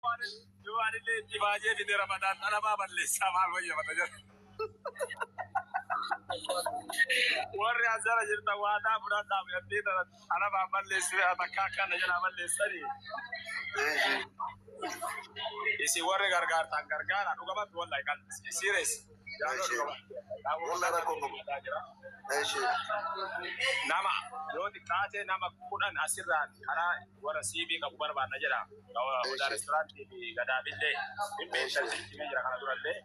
Yoo anillee itti baay'ee fide Ramadaan dhalabaa balleessaa maal wayyamata jedha. Warri asirra jirtan waadaa fudhadhaa fudhattee dhalabaa balleessuu takka akkana jalaa balleessanii. Isin warri gargaartan gargaara dhugamatti wallahi kan serious. Wallah rakkoo qabu. Nama yoo xiqqaate nama 10 asirraan karaa warra siibii qabu barbaadna jedha. Odaa restaurant fi gadaabillee hin beektan jira kana durallee.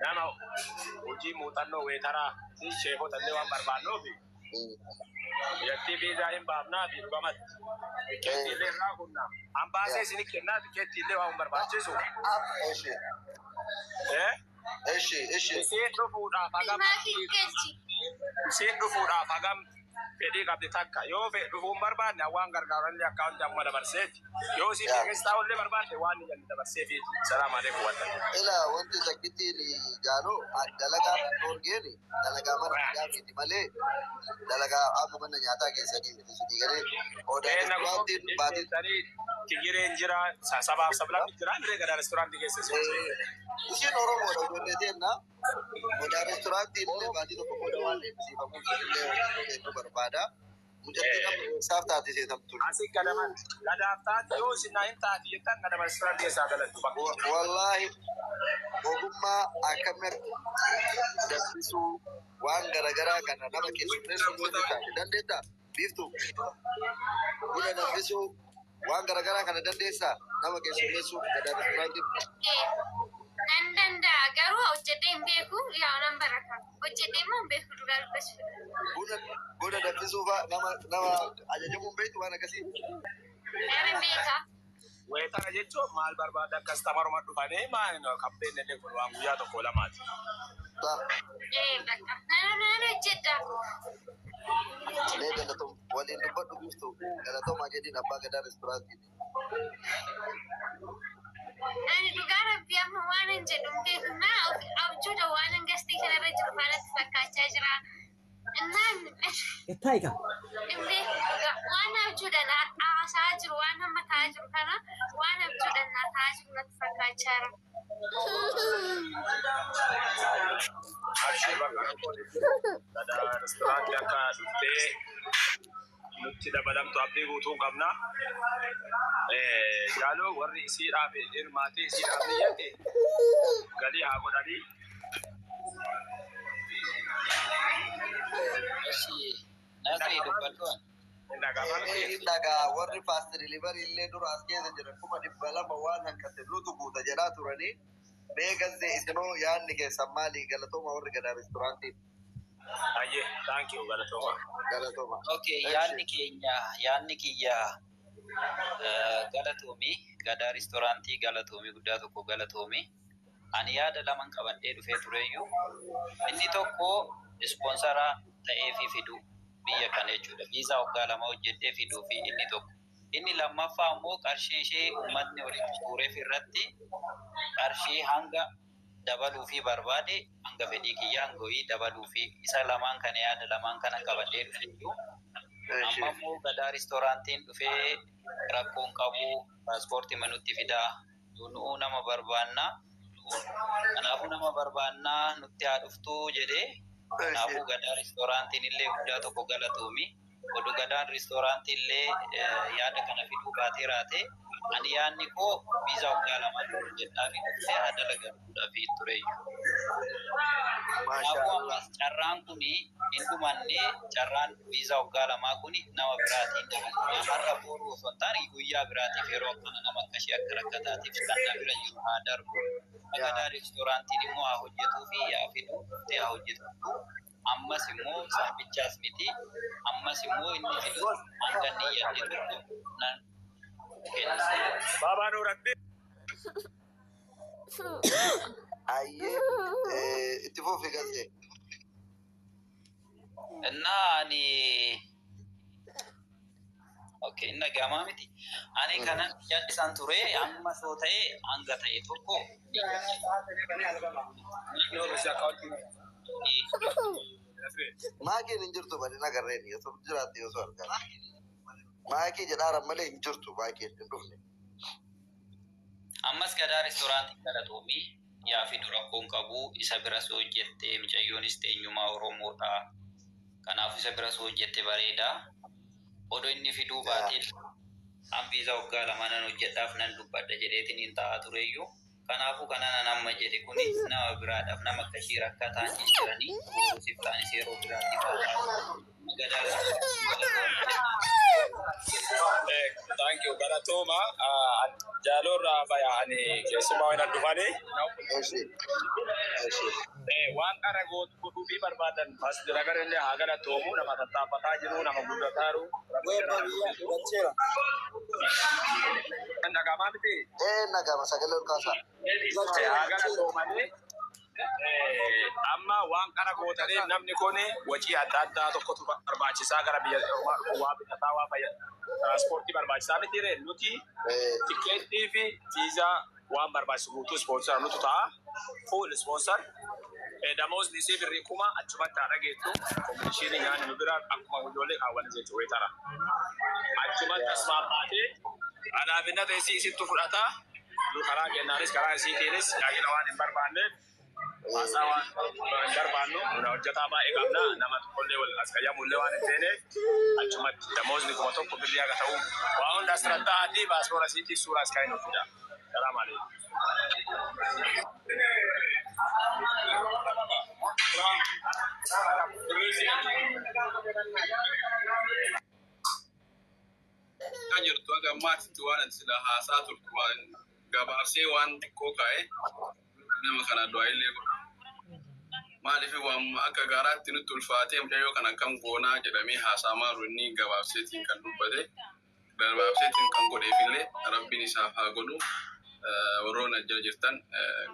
Nama hojii muuxannoo waiter fi chefota illee waan barbaannuuf biyyattii viizaa hin baafnaa fi dhugamatti. Tikeettii illee irraa kunna. Ambaasee isin kennaa tikeettii illee waan barbaachisu. Eshi, eshi. Isiin dhufuudhaaf hagam isiin dhufuudhaaf hagam fedhii qabdi takka yoo dhufuu hin barbaanne waan gargaaranillee account amma dabarseeti. Yoo isiin biyya keessa taa'ullee barbaadde waan ni jalli dabarseefi. Salaam alaikum wanta. Ila wanti takkittiin jaaloo dalagaa dhoorgeeni dalagaa mana hidhaa miti malee dalagaa amma mana nyaataa keessanii miti sinii galee odaa restaurantiin baatii. Tigireen jira, sabaaf sablamni jira, miree Gadaa restaurantii keessa isin. Isiin Oromoodha ijoollee teenna. Odaa restaurantiin illee baatii tokko booda waan eebbisiifamuuf illee hedduu barbaada. Mucattii nama eessaaf taate seetamtu? Asii gadaman gadaaf taate yoo isin naa hin taate jettan Gadama restaurantii keessaa galattu bakka. Wallaahi ogummaa akkamitti danfisuu waan garaagaraa kana nama keessummeessuu sirrii taate dandeettaa? Biiftuu buna danfisuu waan garaagaraa kana dandeessaa nama keessummeessuu Gadaa restaurantii? Nan danda'a garuu hojjedhee hin beeku yaa nan barata. Hojjedhee immoo hin beeku dhugaa dubbachuudha. Buna danfisuu fa'aa nama ajajamuu hin beektu waan akkasii? Nama beeka. Waiter jechuun maal barbaada customeruma dhufanii maal kabbeen illee kun waan guyyaa tokko lamaati. Ee bakka. Nan hojjedha. Mee galatoom waliin dubbadhu Biiftuu galatoomaa jedhiin abbaa Gadaa restaurantii. Ani dhugaa rabbii amma waan hin jedhu hin beeku naa abjuudha waan hin gastii kanarra jiru faanatti fakkaachaa jira. Innaan Ittaayika. hin beeku dhugaa waan abjuudhaan haasaa jiru waan amma ta'aa jiru kana waan abjuudhaan naa ta'aa jiru natti fakkaachaa jira. Abshir bakka rakkoon Gadaa restaurantii akka dhuftee nutti dabalamtu abdii guutuu qabna. Jaaloo warri isiidhaaf hirmaatee isiidhaaf niyyate galii haa godhanii. Eshi, Nasri dubbadhu. Hin dhaga'aman. Hin dhagaa warri fast delivery illee dura as keessa jiran 200,000 waan hanqate nutu guuta jedhaa turanii. Mee gazzee isinoo yaadni keessan maali? Galatooma warri Gadaa restaurantii. Ayyee, thank you, galatooma. Galatooma. Okay, yaadni keenya, yaadni kiyya galatoomi, Gadaa restaurantii galatoomi, guddaa tokko galatoomi. Ani yaada laman qabadhee dhufee tureyyuu inni tokko sponsor ta'eefi fidu biyya kana jechuudha. Viizaa waggaa 2 hojjedhee fiduu fi inni tokko. Inni lammaffaa immoo qarshii ishee uummatni walitti guureef irratti qarshii hanga dabaluu fi barbaade hanga fedhii kiyyaa hanga wayii dabaluu fi isa lamaan kana yaada lamaan kana qabadhee dhufeyyuu. Amma immoo Gadaa restaurantiin dhufee rakkoon qabu paaspoortii manutti fidaa nu'uu nama barbaannaa. Kanaafuu nama barbaannaa nutti haa dhuftuu jedhee kanaafuu Gadaa restaurantiin illee guddaa tokko galatoomi. Oduu Gadaan restaurantii illee yaada kana fiduu baatee raate ani yaadni koo viizaa waggaa 2 hojjedhaa fi dhuftee haa dalagamuudhaaf tureyyuu. Kanaafuu ammas carraan kuni hin dhumanne carraan viizaa waggaa 2 kuni nama biraatiin dabalama. Har'a boru osoo hin taane guyyaa biraatiif yeroo akkana nama akkasii akka rakkataatiif kan na bira jiru haa darbu. Gadaa restaurantiin immoo haa hojjetuu fi haa fidu dhuftee haa hojjetu. Ammas immoo isaan bichaas miti. Ammas immoo inni fidu hanga inni yaadne tokko nan kenna. Baabaa Nuuraddiin. Ayyee itti fufi gazzee. Innaa ani okay inni dhaga'amaa miti. Ani kanan yaaddisan ture amma soo ta'e hanga ta'e tokko Maakiin hin jirtu bari nagarreen osoo jiraatte osoo argaa. Maakii jedhaaran malee hin jirtu maakiin hin dhufne. Ammas Gadaa reestooraantii galatoomii yaa fidu rakkoon qabu isa biras hojjette mucayyoonis teenyumaa Oromoodha. Kanaaf isa biras hojjette bareeda. Odoo inni fiduu baatee an viizaa waggaa 2 nan hojjedhaaf nan dubbadha jedheetiin hin taa'aa tureyyuu. Kanaafuu kana nan amma jedhe kuni nama biraadhaaf nama akka ishii rakkataan jijjiiranii boruuf ta'anis yeroo biraatti baata. Gadaa reestooraantii galatoomii. Thank you. Galatooma. Jaaloorraa baya ani keessumaa waan dhufanii. Eshi. Eshi. Waan qara godhuu fi barbaadan as nagarellee haa galatoomu nama tattaaffataa jiru nama guddataa jiru. Kan dhagahamaa miti. Nagama sagalee ol kaasaa. Haa galatoomanii. Amma waan qara gootaniif namni kun wacii adda addaa tokkotu barbaachisaa gara biyya ormaa dhufu waa bitataa waa fayyada. Tiraanspoortii barbaachisaa miti ree nuti tikeettii fi viizaa waan barbaachisu guutuu ispoonsara nutu ta'a. Full sponsor. Damoosni isii birrii 1000 achumatti haa dhageettu. Komishinii nyaanni nu bira akkuma ijoollee kaawwan jechuudha weetara. Achumatti asumaan baatee anaaf inni ta'e isii isittu fudhata. Nu karaa kennaanis karaa isiitiinis tajaajila waan hin barbaanneef haasaa waan hin barbaannu nuna hojjetaa baay'ee qabna nama tokkollee wal as qayyamullee waan hin teeneef achumatti damoosni 1000 birrii haga ta'u waa hunda asirratti ta'atii paaspoora isiitiif suuraa as kaa'in fida. Salaam alaikum. Kan jirtu haga ammaatitti waan ati sila haasaa turtu waan gabaabsee waan xiqqoo kaa'e nama kana du'aa illee godha. Maaliif waan akka gaaraatti nutti ulfaatee mucayyoo kana akkam goonaa jedhamee haasaa maaru inni gabaabseetiin kan dubbate gabaabseetiin kan godheefillee rabbiin isaaf haa godhu. Warroonni ajjala jirtan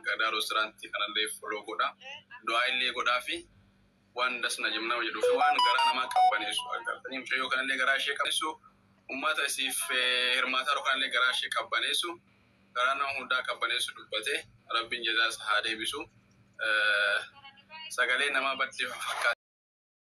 Gadaa reestooraantii kanallee foloo godha. Du'aa illee godhaa fi waan dasna nama jedhuu fi waan garaa namaa qabbaneessu agartanii mucayyoo kanallee garaa ishee qabbaneessu uummata isiif hirmaataa jiru kanallee garaa ishee qabbaneessu garaa nama hundaa qabbaneessu dubbate rabbiin jazaa isaa haa deebisu. Sagalee namaa badde fakkaata.